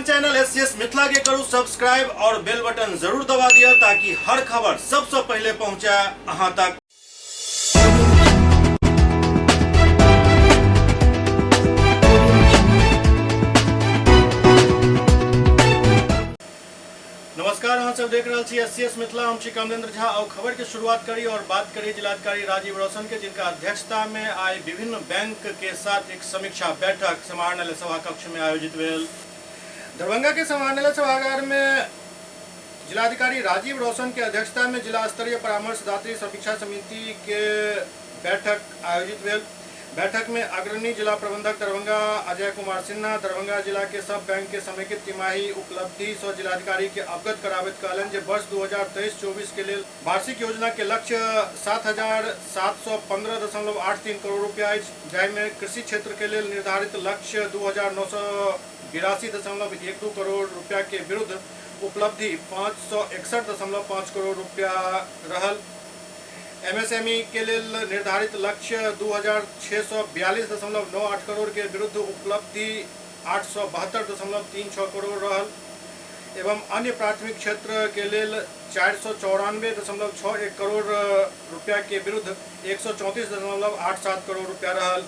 अपन channel SCS Mithila के करू सब्सक्राइब और बेल बटन जरूर दबा दिया ताकि हर खबर सबसे पहले पहुंचे अहां तक। नमस्कार, अहाँ सब देख रहल छी एससीएस मिथिला। हम छी कमलेंद्र झा और खबर के शुरुआत करी और बात करी जिलाधिकारी राजीव रोशन के, जिनका अध्यक्षता में आइ विभिन्न बैंक के साथ एक समीक्षा बैठक समाहरणालय सभा कक्ष में आयोजित भेल। दरभंगा के समाहरणालय सभागार में जिलाधिकारी राजीव रोशन के अध्यक्षता में जिला स्तरीय परामर्शदात्री समीक्षा समिति के बैठक आयोजित भेल। बैठक में अग्रणी जिला प्रबंधक दरभंगा अजय कुमार सिन्हा दरभंगा जिला के सब बैंक के समेकित तिमाही उपलब्धि सँ जिलाधिकारी के अवगत कराबैत कहलनि जे वर्ष 2023-24 के लेल वार्षिक योजना के लक्ष्य 7,715.83 करोड़ रुपया अछि, जाहिमे कृषि क्षेत्र के लेल निर्धारित लक्ष्य 2,982.12 करोड़ रुपया के विरुद्ध उपलब्धि 561.5 करोड़ रुपया रहल। एमएसएमई के लेल निर्धारित लक्ष्य 2,642.98 करोड़ के विरुद्ध उपलब्धि 872.36 करोड़ रहल एवं अन्य प्राथमिक क्षेत्र के लेल 494.61 करोड़ रुपया के विरुद्ध 134.87 करोड़ रुपया रहल।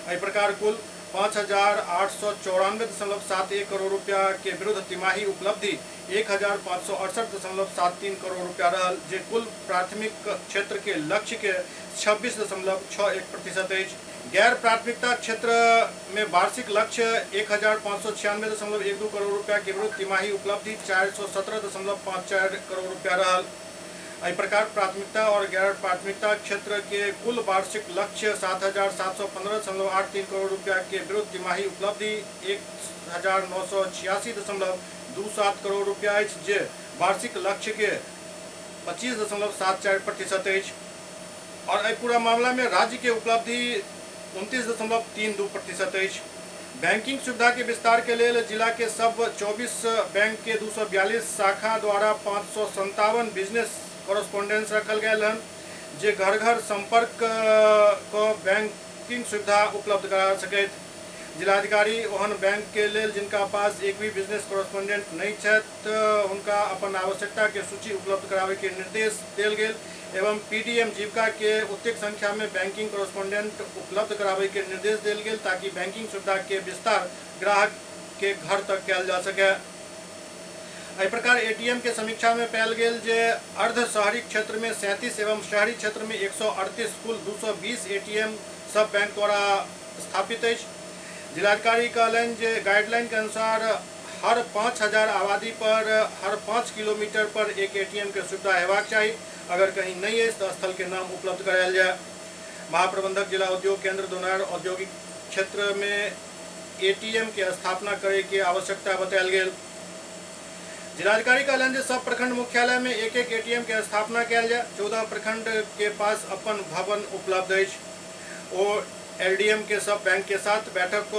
एहि प्रकार कुल 5,894.71 करोड़ रुपया के विरुद्ध तिमाही उपलब्धि 1,568.73 करोड़ रुपया रहल, जे कुल प्राथमिक क्षेत्र के लक्ष्य के 26.61% अछि। गैर प्राथमिकता क्षेत्र में वार्षिक लक्ष्य 1,596.12 करोड़ रुपया के विरुद्ध तिमाही उपलब्धि 417.54 करोड़ रुपया रहल। एहि प्रकार प्राथमिकता और गैर प्राथमिकता क्षेत्र के कुल वार्षिक लक्ष्य 7,715.83 करोड़ रुपया के विरुद्ध तिमाही उपलब्धि 1,986.27 करोड़ रुपया अछि, जे वार्षिक लक्ष्य के 25.74% अछि। और एहि पूरा मामला में राज्य के उपलब्धि 29.32% अछि। बैंकिंग सुविधा के विस्तार के लेल जिला के सब 24 बैंक के 242 शाखा द्वारा 557 बिजनेस कॉरेस्पॉन्डेंस रखल गेल हन, जे घर घर संपर्क क बैंकिंग सुविधा उपलब्ध करा सकैत। जिलाधिकारी ओहन बैंक के लेल जिनका पास एक भी बिजनेस कॉरेस्पॉन्डेंट नहीं छथि, हुनका अपन आवश्यकता के सूची उपलब्ध करावे के निर्देश देल गेल एवं पीडीएम जीविका के ओतेक संख्या में बैंकिंग कॉरेस्पॉन्डेंट उपलब्ध करावे के निर्देश देल गेल ताकि बैंकिंग सुविधा के विस्तार ग्राहक के घर तक कयल जा सके। एहि प्रकार एटीएम के समीक्षा में पायल गेल जे अर्ध शहरी क्षेत्र में 37 एवं शहरी क्षेत्र में 138 कुल 220 एटीएम सब बैंक द्वारा स्थापित अछि। जिलाधिकारी कहलनि जे गाइडलाइन के अनुसार हर 5,000 आबादी पर हर 5 किलोमीटर पर एक एटीएम के सुविधा हेबाक चाही। अगर कहीं नहीं अछि तऽ स्थल के नाम उपलब्ध करायल जाय। महाप्रबंधक जिला उद्योग केंद्र दोनार औद्योगिक क्षेत्र में एटीएम के स्थापना करे के आवश्यकता बतायल गेल। जिलाधिकारी कहलनि जे सब प्रखंड मुख्यालय में एक एक एटीएम के स्थापना कयल जाय। 14 प्रखंड के पास अपन भवन उपलब्ध अछि। ओ एलडीएम के सब बैंक के साथ बैठक क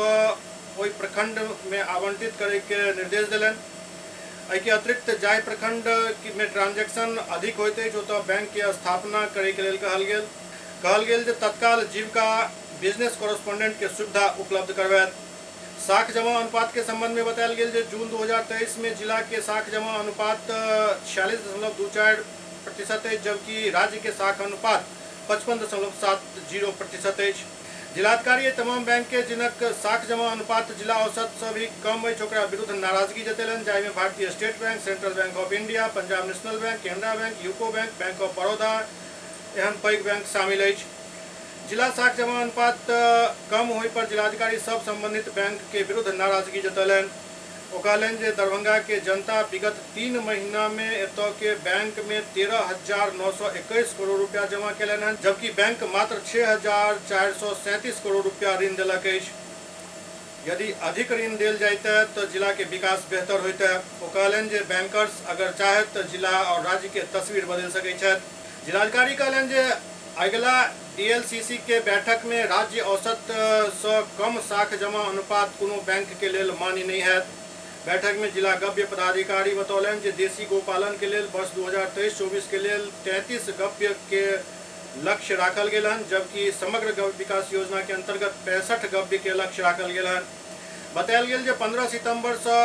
ओहि प्रखंड में आवंटित करे के निर्देश देलनि। एहि के अतिरिक्त जाहि प्रखंड में ट्रांजैक्शन अधिक होइत अछि ओतऽ बैंक के स्थापना करे के लेल कहल गेल। कहल गेल जे तत्काल जीविका बिजनेस कॉरेस्पॉन्डेंट के सुविधा उपलब्ध करवायत। साख जमा अनुपात के संबंध में बतायल गेल जे जून 2023 में जिला के साख जमा अनुपात 46.24% अछि, जबकि राज्य के साख अनुपात 55.70% अछि। जिलाधिकारी तमाम बैंक के जिनक साख जमा अनुपात जिला औसत से भी कम अछि ओकरा विरुद्ध नाराजगी जतेलनि, जाहिमे भारतीय state bank, central bank of India, Punjab national bank, Canara bank, UCO bank, bank of Baroda एहन पैघ बैंक शामिल अछि। जिला साख जमा अनुपात कम होय पर जिलाधिकारी सब संबंधित बैंक के विरुद्ध नाराजगी जतेलनि। ओ कहलनि जे दरभंगा के जनता विगत 3 महीना में एतऽ के बैंक में 13,921 करोड़ रुपया जमा केलनि हन, जबकि बैंक मात्र 6,437 करोड़ रुपया ऋण देलक अछि। यदि अधिक ऋण देल जाइते तऽ जिला के विकास बेहतर होइते। ओ कहलनि जे बैंकर्स अगर चाहत तऽ जिला और राज्य के तस्वीर बदलि सकैत छथि। जिलाधिकारी कहलनि जे अगिला डीएलसीसी के बैठक में राज्य औसत सँ कम साख जमा अनुपात कोनो बैंक के लेल मान्य नहि हैत। बैठक में जिला गव्य पदाधिकारी बतौलनि जे देसी गोपालन के लेल वर्ष 2023-24 के लेल 33 गव्य के लक्ष्य राखल गेल हन, जबकि समग्र गव्य विकास योजना के अंतर्गत 65 गव्य के लक्ष्य राखल गेल हन। बतायल गेल जे 15 सितंबर सँ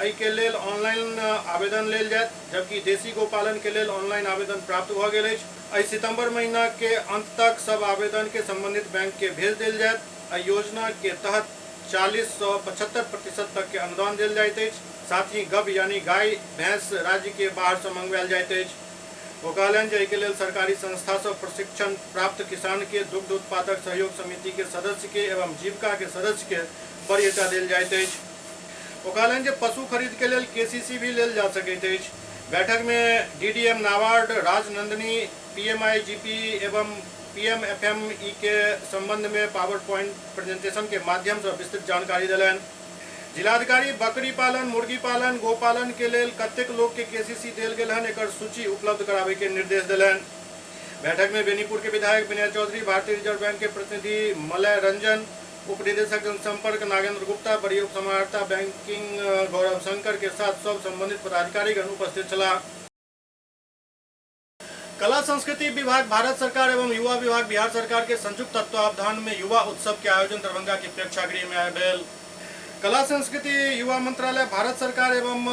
एहि के लेल ऑनलाइन आवेदन लेल जायत, जबकि देशी गोपालन के लेल ऑनलाइन आवेदन प्राप्त भऽ गेल अछि। एहि सितंबर महीना के अंत तक सब आवेदन के संबंधित बैंक के भेज देल जायत। एहि योजना के तहत 40 सँ 75% तक के अनुदान देल जाइत अछि। साथ ही गब यानी गाय भैंस राज्य के बाहर सँ मंगवायल जाइत अछि। ओ कहलनि जे एहि के लेल सरकारी संस्था सँ प्रशिक्षण प्राप्त किसान के, दुग्ध उत्पादक सहयोग समिति के सदस्य के एवं जीविका के सदस्य के वरीयता देल जाइत अछि। ओ कहलनि जे पशु खरीद के लेल केसीसी भी लेल जा सकैत अछि। बैठक मे डीडीएम नाबार्ड राजनंदनी, पीएमआईजीपी एवं पीएमएफएमई के संबंध मे पावर पॉइंट प्रेजेंटेशन के माध्यम सँ विस्तृत जानकारी देलनि। जिलाधिकारी बकरी पालन, मुर्गी पालन, गोपालन के लेल कतेक लोक के केसीसी देल गेल हन एकर सूची उपलब्ध कराबय के निर्देश देलनि। बैठक में बेनीपुर के विधायक विनय चौधरी, भारतीय रिजर्व बैंक के प्रतिनिधि मलय रंजन, उप निदेशक जनसंपर्क नागेंद्र गुप्ता, वरीय उप समाहर्ता बैंकिंग गौरव शंकर के साथ सब संबंधित पदाधिकारीगण उपस्थित छलाह। कला संस्कृति विभाग भारत सरकार एवं युवा विभाग बिहार सरकार के संयुक्त तत्वावधान में युवा उत्सव के आयोजन दरभंगा के प्रेक्षागृह में भेल। कला संस्कृति युवा मंत्रालय भारत सरकार एवं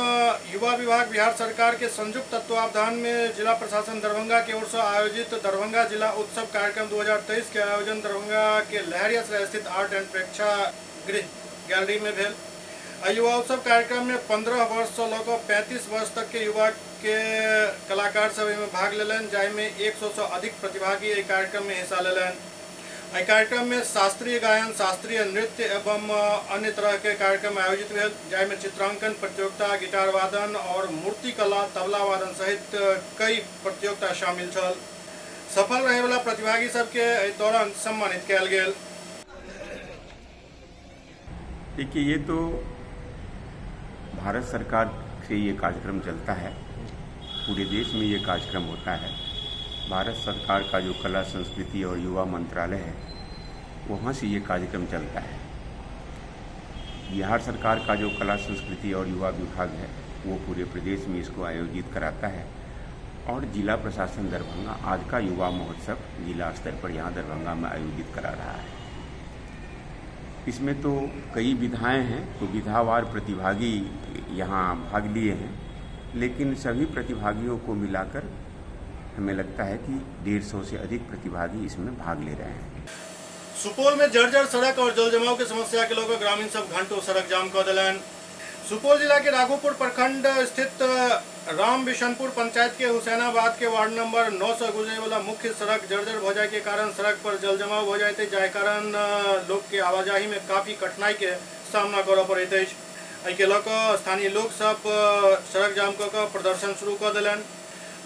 युवा विभाग बिहार सरकार के संयुक्त तत्वावधान में जिला प्रशासन दरभंगा की ओर से आयोजित दरभंगा जिला उत्सव कार्यक्रम 2023 के आयोजन दरभंगा के लहरियासराय स्थित आर्ट एंड प्रेक्षागृह गैलरी में भेल। युवा उत्सव कार्यक्रम में 15 वर्ष से लऽ कऽ 35 वर्ष तक के युवा के कलाकार सब एहिमे भाग लेलनि, जाहिमे 100 से अधिक प्रतिभागी एहि कार्यक्रम में हिस्सा लेलनि। एहि कार्यक्रम में शास्त्रीय गायन, शास्त्रीय नृत्य एवं अन्य तरह के कार्यक्रम आयोजित भेल, जाहिमे चित्रांकन प्रतियोगिता, गिटार वादन और मूर्तिकला, तबला वादन सहित कई प्रतियोगिता शामिल छल। सफल रहे वाला प्रतिभागी सबके एहि दौरान सम्मानित कयल गेल। देखिए, ये तो भारत सरकार से ये कार्यक्रम चलता है, पूरे देश में ये कार्यक्रम होता है। भारत सरकार का जो कला संस्कृति और युवा मंत्रालय है, वहाँ से ये कार्यक्रम चलता है। बिहार सरकार का जो कला संस्कृति और युवा विभाग है, वो पूरे प्रदेश में इसको आयोजित कराता है और जिला प्रशासन दरभंगा आज का युवा महोत्सव जिला स्तर पर यहाँ दरभंगा में आयोजित करा रहा है। इसमें तो कई विधाएं हैं, तो विधावार प्रतिभागी यहाँ भाग लिए हैं, लेकिन सभी प्रतिभागियों को मिलाकर हमें लगता है कि 150 से अधिक प्रतिभागी इसमें भाग ले रहे हैं। सुपौल में जर्जर सड़क और जल जमाव के समस्या के लऽ ग्रामीण सब घंटों सड़क जाम कऽ देलनि। सुपौल जिला के राघोपुर प्रखंड स्थित राम बिशनपुर पंचायत के हुसैनाबाद के वार्ड नंबर 9 से गुजरे वाला मुख्य सड़क जर्जर हो जाए के कारण सड़क पर जल जमाव हो जाते, जाहि कारण लोग के आवाजाही में काफी कठिनाई के सामना करऽ पड़ैत अछि। एहिके लऽ कऽ स्थानीय लोक सब सड़क जाम कऽ कऽ प्रदर्शन शुरू कऽ देलनि।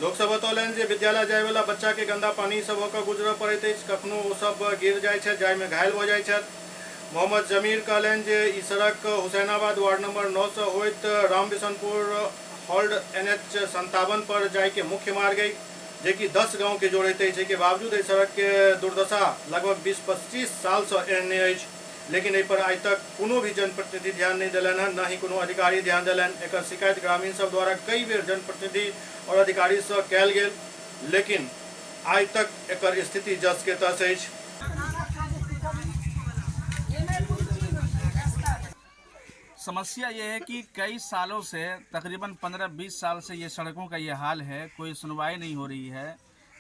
लोक सब बतौलनि जे विद्यालय जाय वाला बच्चा के गंदा पानी सब होकर गुजरऽ पड़ैत अछि, कखनो ओ सब गिर जाइ छथि जाहिमे घायल भऽ जाइ छथि। मोहम्मद जमीर कहलनि जे ई सड़क हुसैनाबाद वार्ड नंबर 9 से होइत रामबिशनपुर हॉल्ड NH 57 पर जाय के मुख्य मार्ग अछि, जेकि 10 गांव के जोड़ैत अछि। एहिके बावजूद एहि सड़क के दुर्दशा लगभग 20-25 साल से एहने अछि, लेकिन एहि पर आइ तक कोनो भी जनप्रतिनिधि ध्यान नहि देलनि हन, न ही कोनो अधिकारी ध्यान देलनि। एकर शिकायत ग्रामीण सब द्वारा कई बेर जनप्रतिनिधि और अधिकारी से कयल गेल, लेकिन आइ तक एकर स्थिति जस के तस अछि। समस्या ये है कि कई सालों से, तकरीबन 15-20 साल से ये सड़कों का ये हाल है, कोई सुनवाई नहीं हो रही है।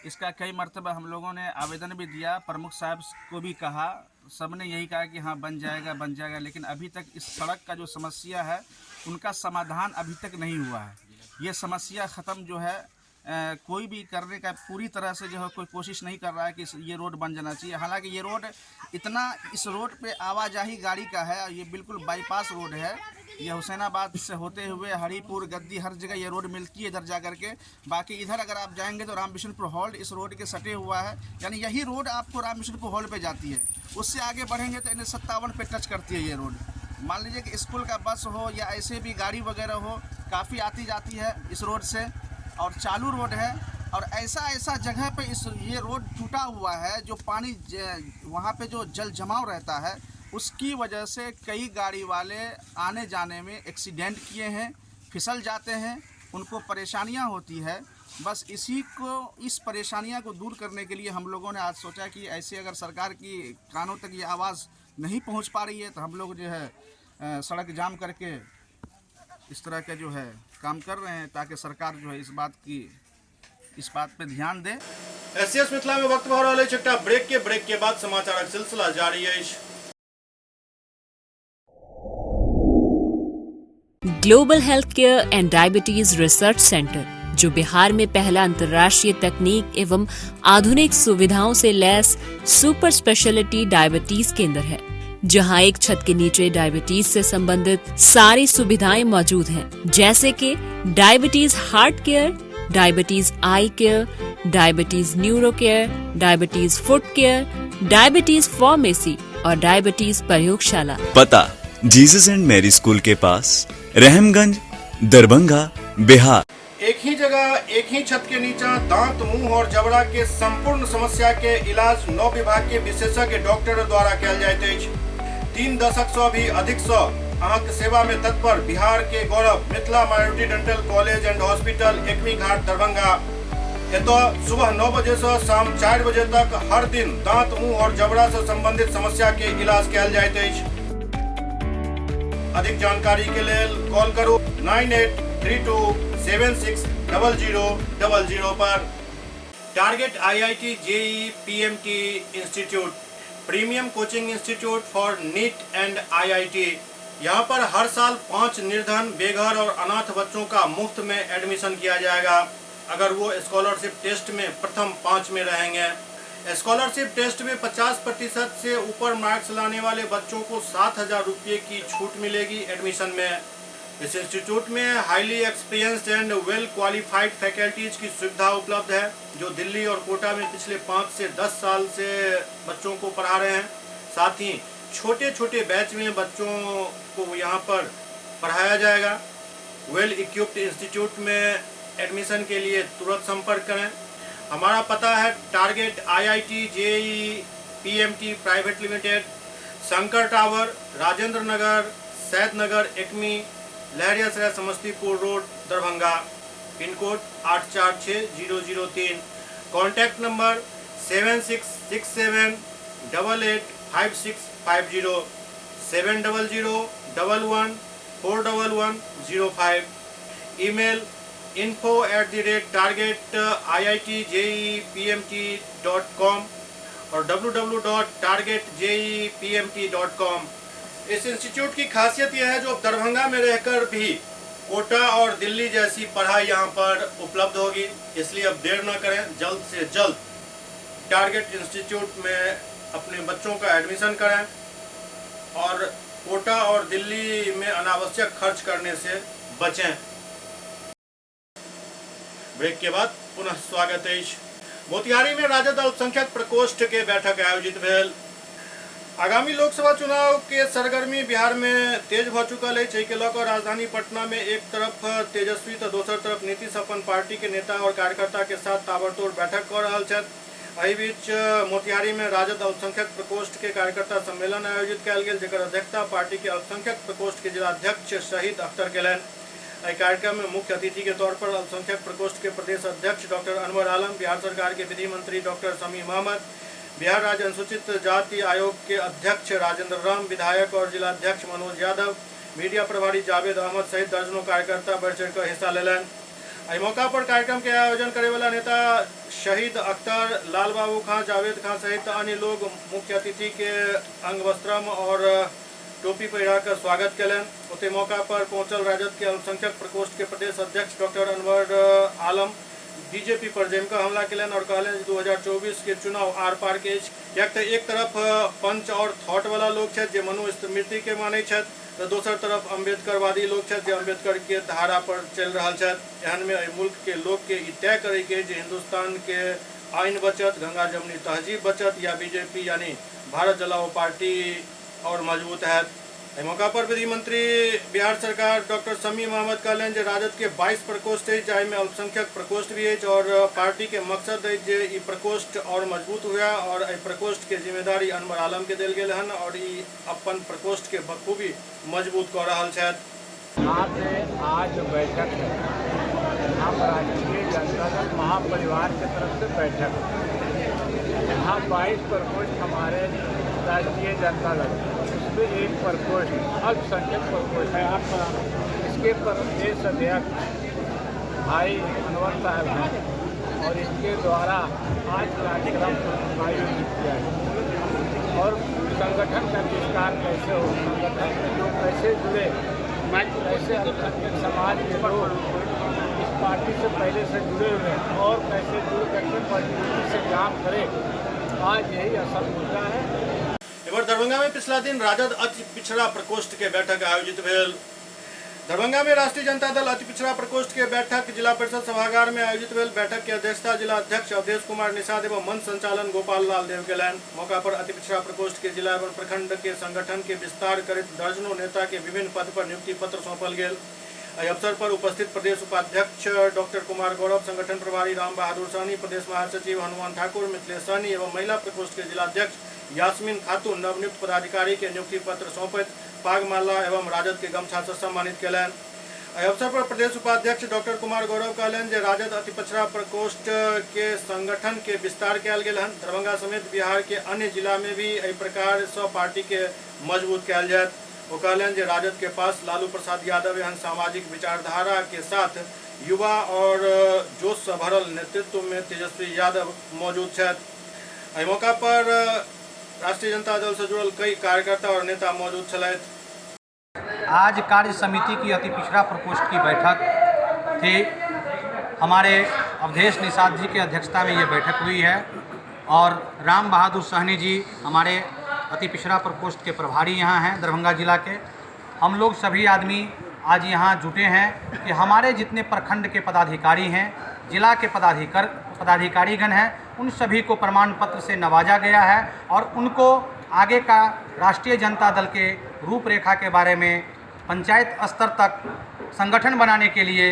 इसका कई मरतबा हम लोगों ने आवेदन भी दिया, प्रमुख साहब को भी कहा, सब ने यही कहा कि हाँ बन जाएगा बन जाएगा, लेकिन अभी तक इस सड़क का जो समस्या है उनका समाधान अभी तक नहीं हुआ है। ये समस्या ख़त्म जो है कोई भी करने का पूरी तरह से जो है कोई कोशिश नहीं कर रहा है कि ये रोड बन जाना चाहिए। हालांकि ये रोड इतना, इस रोड पे आवाजाही गाड़ी का है, ये बिल्कुल बाईपास रोड है। ये हुसैनाबाद से होते हुए हरिपुर गद्दी हर जगह ये रोड मिलती है इधर जा कर के। बाकी इधर अगर आप जाएंगे तो रामबिशनपुर हॉल्ट इस रोड के सटे हुआ है, यानी यही रोड आपको रामबिशनपुर हॉल्ट पे जाती है। उससे आगे बढ़ेंगे तो NH 57 पे टच करती है ये रोड। मान लीजिए कि स्कूल का बस हो या ऐसे भी गाड़ी वगैरह हो, काफ़ी आती जाती है इस रोड से, और चालू रोड है। और ऐसा ऐसा जगह पे इस ये रोड टूटा हुआ है, जो पानी वहाँ पे जो जल जमाव रहता है उसकी वजह से कई गाड़ी वाले आने जाने में एक्सीडेंट किए हैं, फिसल जाते हैं, उनको परेशानियाँ होती है। बस इसी को, इस परेशानियाँ को दूर करने के लिए हम लोगों ने आज सोचा कि ऐसे अगर सरकार की कानों तक ये आवाज़ नहीं पहुँच पा रही है तो हम लोग जो है सड़क जाम करके इस तरह के जो है काम कर रहे हैं, ताकि सरकार जो है इस बात पे ध्यान दे। एससीएस मिथिला में वक्त भऽ रहल अछि एकटा ब्रेक के बाद समाचारक सिलसिला जारी अछि। Global health care and diabetes research centre, जो बिहार में पहला अंतर्राष्ट्रीय तकनीक एवं आधुनिक सुविधाओं से लैस सुपर स्पेशलिटी डायबिटीज केंद्र है, जहां एक छत के नीचे डायबिटीज से संबंधित सारी सुविधाएं मौजूद हैं, जैसे कि diabetes heart care, diabetes eye care, diabetes neuro care, diabetes foot care, diabetes pharmacy और डायबिटीज प्रयोगशाला। पता जीसस एंड मैरी स्कूल के पास, रहमगंज, दरभंगा, बिहार। एक ही जगह एक ही छत के नीचा दांत, मुंह और जबड़ा के संपूर्ण समस्या के इलाज 9 विभाग के विशेषज्ञ डॉक्टर द्वारा कयल जाइत अछि। 3 दशक से भी अधिक से अहाँके सेवा में तत्पर बिहार के गौरव Mithila minority dental college and hospital, Ekmi Ghat, Darbhanga. एतऽ सुबह 9 बजे से शाम 4 बजे तक हर दिन दांत, मुंह और जबड़ा से संबंधित समस्या के इलाज कयल जाइत अछि। अधिक जानकारी के लेल कॉल करू 9832 760000 पर। Target IIT JEE PMT institute, premium coaching institute for NEET and IIT। यहाँ पर हर साल 5 निर्धन, बेघर और अनाथ बच्चों का मुफ्त में एडमिशन किया जाएगा, अगर वो स्कॉलरशिप टेस्ट में प्रथम 5 में रहेंगे। स्कॉलरशिप टेस्ट में 50% से ऊपर मार्क्स लाने वाले बच्चों को 7,000 रुपये की छूट मिलेगी एडमिशन में। इस इंस्टीट्यूट में highly experienced and well qualified faculties की सुविधा उपलब्ध है, जो दिल्ली और कोटा में पिछले 5 से 10 साल से बच्चों को पढ़ा रहे हैं। साथ ही छोटे छोटे बैच में बच्चों को यहाँ पर पढ़ाया जाएगा। वेल इक्विप्ड इंस्टीट्यूट में एडमिशन के लिए तुरंत संपर्क करें। हमारा पता है target IIT JEE PMT private limited, Shankar tower, Rajendra Nagar, Saidnagar, Ekmi, Laheriasarai, Samastipur road, Darbhanga. Pin code 846003। Contact number 7667 885650, 700 11 41105। Email info@targetiitjeepmt.com और www.targetjeepmt.com। इस इंस्टीट्यूट की खासियत यह है, जो दरभंगा में रहकर भी कोटा और दिल्ली जैसी पढ़ाई यहाँ पर उपलब्ध होगी, इसलिए अब देर न करें, जल्द से जल्द टारगेट इंस्टीट्यूट में अपने बच्चों का एडमिशन करें और कोटा और दिल्ली में अनावश्यक खर्च करने से बचें। ब्रेक के बाद पुनः स्वागत है। मोतिहारी में राजद अल्पसंख्यक प्रकोष्ठ के बैठक आयोजित भेल। आगामी लोकसभा चुनाव के सरगर्मी बिहार में तेज भ चुकल अछि। एहिके लऽ कऽ राजधानी पटना में एक तरफ तेजस्वी तो दोसर तरफ नीतीश अपन पार्टी के नेता और कार्यकर्ता के साथ ताबड़तोड़ बैठक कऽ रहल छथि। एहि बीच मोतिहारी में राजद अल्पसंख्यक प्रकोष्ठ के कार्यकर्ता सम्मेलन आयोजित कयल गेल, जकर अध्यक्षता पार्टी के अल्पसंख्यक प्रकोष्ठ के जिलाध्यक्ष शहीद अख्तर कयलनि। एहि कार्यक्रम में मुख्य अतिथि के तौर पर अल्पसंख्यक प्रकोष्ठ के प्रदेश अध्यक्ष डॉक्टर अनवर आलम, बिहार सरकार के विधि मंत्री डॉक्टर शमीम अहमद, बिहार राज्य अनुसूचित जाति आयोग के अध्यक्ष राजेंद्र राम, विधायक और जिलाध्यक्ष मनोज यादव, मीडिया प्रभारी जावेद अहमद सहित दर्जनों कार्यकर्ता बढ़ चढ़कर हिस्सा लेलनि। एहि मौका पर कार्यक्रम के आयोजन करे वाला नेता शहीद अख्तर, लाल बाबू खां, जावेद खां सहित अन्य लोग मुख्य अतिथि के अंगवस्त्रम और टोपी पहिराकर स्वागत कयलनि। ओते मौका पर पहुंचल राजद के अल्पसंख्यक प्रकोष्ठ के प्रदेश अध्यक्ष डॉक्टर अनवर आलम बीजेपी पर जमिकऽ हमला कयलनि और कहलनि जे 2024 के चुनाव आर पार के अछि, किएक तऽ एक तरफ पंच और थॉट वाला लोग छथि जे मनुस्मृति के मानै छथि, तऽ दोसर तरफ अम्बेडकरवादी लोग छथि जे अम्बेडकर के धारा पर चलि रहल छथि। एहन में एहि मुल्क के लोग के ई तय करे के जे हिंदुस्तान के आइन बचत, गंगा जमुनी तहजीब बचत या बीजेपी यानी भारत जलाओ पार्टी और मजबूत है। एहि मौका पर विधि मंत्री बिहार सरकार डॉक्टर शमीम अहमद कहलनि जे राजद के 22 प्रकोष्ठ अछि, जाहिमे अल्पसंख्यक प्रकोष्ठ भी अछि और पार्टी के मकसद अछि जे ई प्रकोष्ठ और मजबूत हुए और एहि प्रकोष्ठ के जिम्मेदारी अनवर आलम के देल गेल हन और ई अपन प्रकोष्ठ के बखूबी मजबूत कऽ रहल छथि। यहाँ पे आज जो बैठक है, यहाँ पर राष्ट्रीय जनता दल महापरिवार के तरफ से बैठक है। यहाँ 22 प्रकोष्ठ हमारे राष्ट्रीय जनता दल, से एक प्रकोष्ठ अल्पसंख्यक प्रकोष्ठ है। आपका इसके प्रदेश अध्यक्ष भाई अनवर साहब हैं और इनके द्वारा आज कार्यक्रम आयोजित किया है। और संगठन का विस्तार कैसे हो, संगठन के लोग कैसे जुड़े, कैसे अल्पसंख्यक समाज के लोग इस पार्टी से पहले से जुड़े हुए हैं और कैसे जुड़ करके मजबूती से काम करें, आज यही असल मुद्दा है। एमहर दरभंगा में पिछला दिन राजद अति पिछड़ा प्रकोष्ठ के बैठक आयोजित भेल। दरभंगा में राष्ट्रीय जनता दल अति पिछड़ा प्रकोष्ठ के बैठक जिला परिषद सभागार में आयोजित भेल। बैठक के अध्यक्षता जिला अध्यक्ष अवधेश कुमार निषाद एवं मंच संचालन गोपाल लाल देव केलनि। मौका पर अति पिछड़ा प्रकोष्ठ के जिला एवं प्रखंड के संगठन के विस्तार करैत दर्जनों नेता के विभिन्न पद पर नियुक्ति पत्र सौंपल गेल। एहि अवसर पर उपस्थित प्रदेश उपाध्यक्ष डॉक्टर कुमार गौरव, संगठन प्रभारी राम बहादुर सहनी, प्रदेश महासचिव हनुमान ठाकुर, मिथिलेश सहनी एवं महिला प्रकोष्ठ के जिलाध्यक्ष यास्मीन खातून नवनियुक्त पदाधिकारी के नियुक्ति पत्र सौंपैत पागमाला एवं राजद के गमछा से सम्मानित कयलनि। एहि अवसर पर प्रदेश उपाध्यक्ष डॉक्टर कुमार गौरव कहलनि जे राजद अति पिछड़ा प्रकोष्ठ के संगठन के विस्तार कयल गेल हन। दरभंगा समेत बिहार के अन्य जिला में भी एहि प्रकार से पार्टी के मजबूत कयल जायत। वो कहलनि जे राजद के पास लालू प्रसाद यादव एहन सामाजिक विचारधारा के साथ युवा और जोश से भरल नेतृत्व में तेजस्वी यादव मौजूद छथि। एहि मौका पर राष्ट्रीय जनता दल से जुड़ल कई कार्यकर्ता और नेता मौजूद छलथि। आज कार्य समिति की अति पिछड़ा प्रकोष्ठ की बैठक थी। हमारे अवधेश निषाद जी की अध्यक्षता में ये बैठक हुई है और राम बहादुर सहनी जी हमारे अति पिछड़ा प्रकोष्ठ के प्रभारी यहाँ हैं दरभंगा जिला के। हम लोग सभी आदमी आज यहाँ जुटे हैं कि हमारे जितने प्रखंड के पदाधिकारी हैं, जिला के पदाधिकारीगण हैं, उन सभी को प्रमाण पत्र से नवाजा गया है और उनको आगे का राष्ट्रीय जनता दल के रूपरेखा के बारे में पंचायत स्तर तक संगठन बनाने के लिए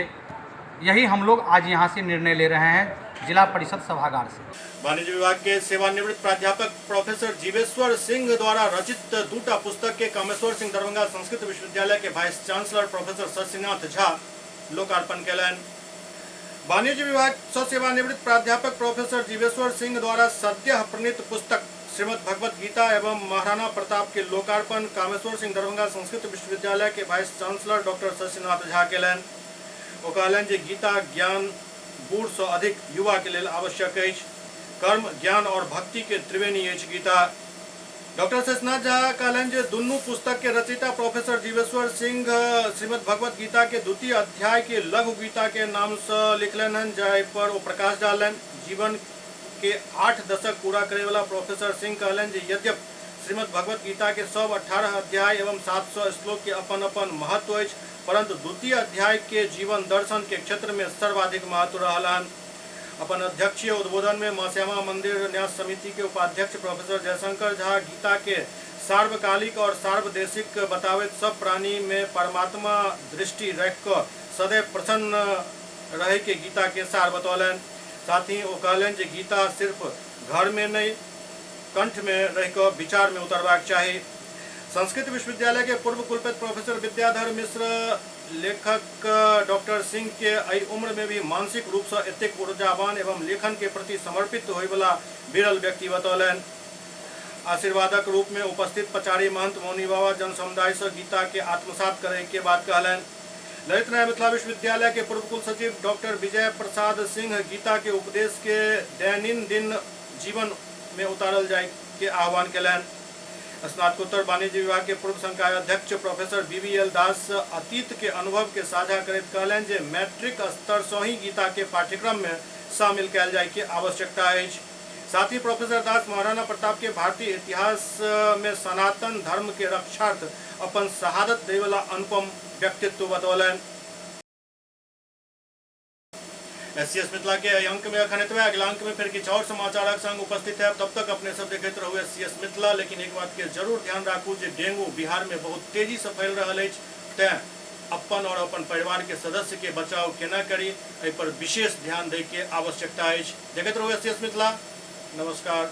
यही हम लोग आज यहाँ से निर्णय ले रहे हैं जिला परिषद सभागार से। वाणिज्य विभाग के सेवानिवृत्त प्राध्यापक प्रोफेसर जीवेश्वर सिंह द्वारा रचित दूटा पुस्तक के कामेश्वर सिंह दरभंगा संस्कृत विश्वविद्यालय के vice chancellor professor Shashinath Jha लोकार्पण कयलनि। वाणिज्य विभाग सँ सेवानिवृत्त प्राध्यापक प्रोफेसर जीवेश्वर सिंह द्वारा सद्यः प्रणीत पुस्तक श्रीमद् भगवत गीता एवं महाराणा प्रताप के लोकार्पण कामेश्वर सिंह दरभंगा संस्कृत विश्वविद्यालय के vice chancellor doctor Shashinath Jha कयलनि। ओ कहलनि जे गीता ज्ञान बूढ़ से अधिक युवा के लेल आवश्यक अछि। कर्म, ज्ञान और भक्ति के त्रिवेणी अछि गीता। डॉक्टर शशिनाथ झा कहलनि जे दुनू पुस्तक के रचयिता प्रोफेसर जीवेश्वर सिंह श्रीमद् भगवत गीता के द्वितीय अध्याय के लघु गीता के नाम से लिखलनि हन, जाहि पर ओ प्रकाश डालनि। जीवन के 8 दशक पूरा करे वाला प्रोफेसर सिंह कहलनि जे यद्यपि श्रीमद् भगवत गीता के सब 18 अध्याय एवं 700 श्लोक के अपन अपन महत्व अछि, परंतु द्वितीय अध्याय के जीवन दर्शन के क्षेत्र में सर्वाधिक महत्व रहल हन। अपन अध्यक्षीय उद्बोधन में मां श्यामा मंदिर न्यास समिति के उपाध्यक्ष प्रोफेसर जयशंकर झा गीता के सार्वकालिक और सार्वदेशिक बतावैत सब प्राणी में परमात्मा दृष्टि रखिकऽ सदैव प्रसन्न रहे के गीता के सार बतौलनि। साथ ही ओ कहलनि जे गीता सिर्फ घर में नहीं, कंठ में रहिकऽ विचार में उतरबाक चाही। संस्कृत विश्वविद्यालय के पूर्व कुलपति प्रोफेसर विद्याधर मिश्र लेखक डॉक्टर सिंह के एहि उम्र में भी मानसिक रूप से एतेक ऊर्जावान एवं लेखन के प्रति समर्पित होयवला विरल व्यक्ति बतौलनि। आशीर्वादक रूप में उपस्थित पचारी महंत मौनी बाबा जन समुदाय से गीता के आत्मसात करे के बात कहलनि। ललित नारायण मिथिला विश्वविद्यालय के पूर्व कुल सचिव डॉक्टर विजय प्रसाद सिंह गीता के उपदेश के दैनंदिन जीवन में उतारल जाय के आह्वान कयलनि। स्नातकोत्तर वाणिज्य विभाग के पूर्व संकाय अध्यक्ष प्रोफेसर BVL दास अतीत के अनुभव के साझा करैत कहलनि जे मैट्रिक स्तर से ही गीता के पाठ्यक्रम में शामिल कयल जाय के आवश्यकता अछि। साथ ही प्रोफेसर दास महाराणा प्रताप के भारतीय इतिहास में सनातन धर्म के रक्षार्थ अपन शहादत देवला अनुपम व्यक्तित्व बतौलनि। SCS Mithila के अंक में अखन एतबे। अगला अंक में फिर किछु और समाचारक संग उपस्थित है। तब तक अपने सब देखैत रहू SCS Mithila. लेकिन एक बात के जरूर ध्यान राखू जे डेंगू बिहार में बहुत तेजी से फैल रहल अछि, तें अपन और अपन परिवार के सदस्य के बचाव केना करी एहि पर विशेष ध्यान दै के आवश्यकता अछि। देखैत रहू SCS Mithila. नमस्कार।